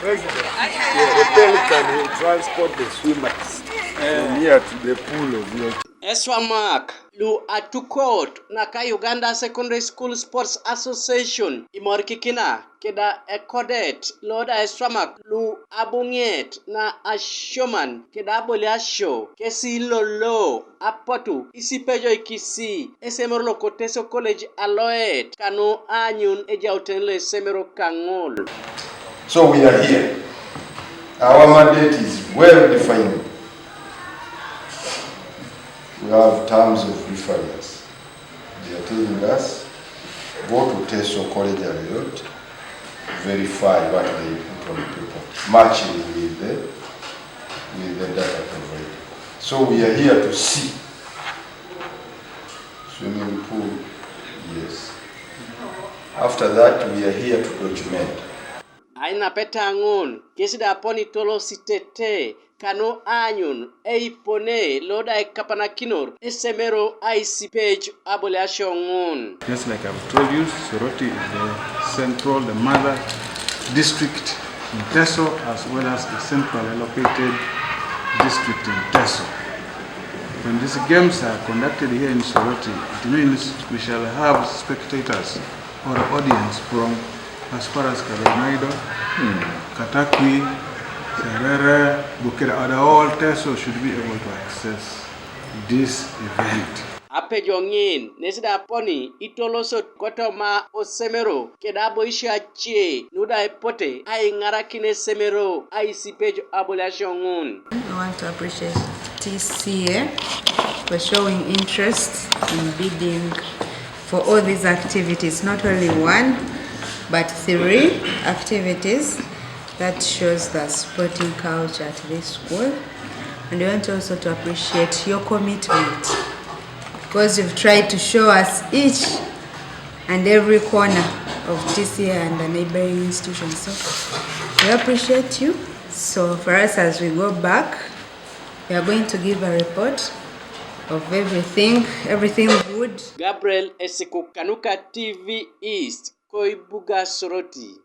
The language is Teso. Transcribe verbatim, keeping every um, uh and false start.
President, yeah, the Pelican will transport the swimmers from here to the pool of nature. Eswamak lu atukot naka Uganda Secondary School Sports Association imorikikina keda ekodet loda eswamak lu abuŋet na asioman keda aboliasio kesi lolo apotu isipejoikisi esemero lo Teso College aloet kanu aanyun ejauten lo esemero kaŋol. So we are here. Our mandate is well defined. We have terms of reference. They are telling us, go to Teso College Aloet, verify what they put on paper, matching with the, with the data provided. So we are here to see swimming pool, yes. After that, we are here to document. Ainapeta ŋun kesi da aponi tolositete kanu aanyun eipone loda ekapanakinor esemero aisipej aboliasio ŋun. Just like I've told you, Soroti is the central, the mother district in Teso, as well as the centrally located district in Teso. When these games are conducted here in Soroti, it means we shall have spectators or audience from as far as Kabarimaido, Katakwi, Serere, Bukedea, and all Teso should be able to access this event. Apejo ŋin nesi da aponi itolosot kotoma osemero keda aboisio ace nuda epote aiŋarakin esemero aisipej aboliasio ŋun. I want to appreciate T C A for showing interest in bidding for all these activities, not only one, but three activities. That shows the sporting culture at this school. And we want also to appreciate your commitment, because you've tried to show us each and every corner of T C A and the neighboring institutions. So we appreciate you. So for us, as we go back, we are going to give a report of everything, everything good. Gabriel Esiku kanuka T V East, Koibuga Soroti.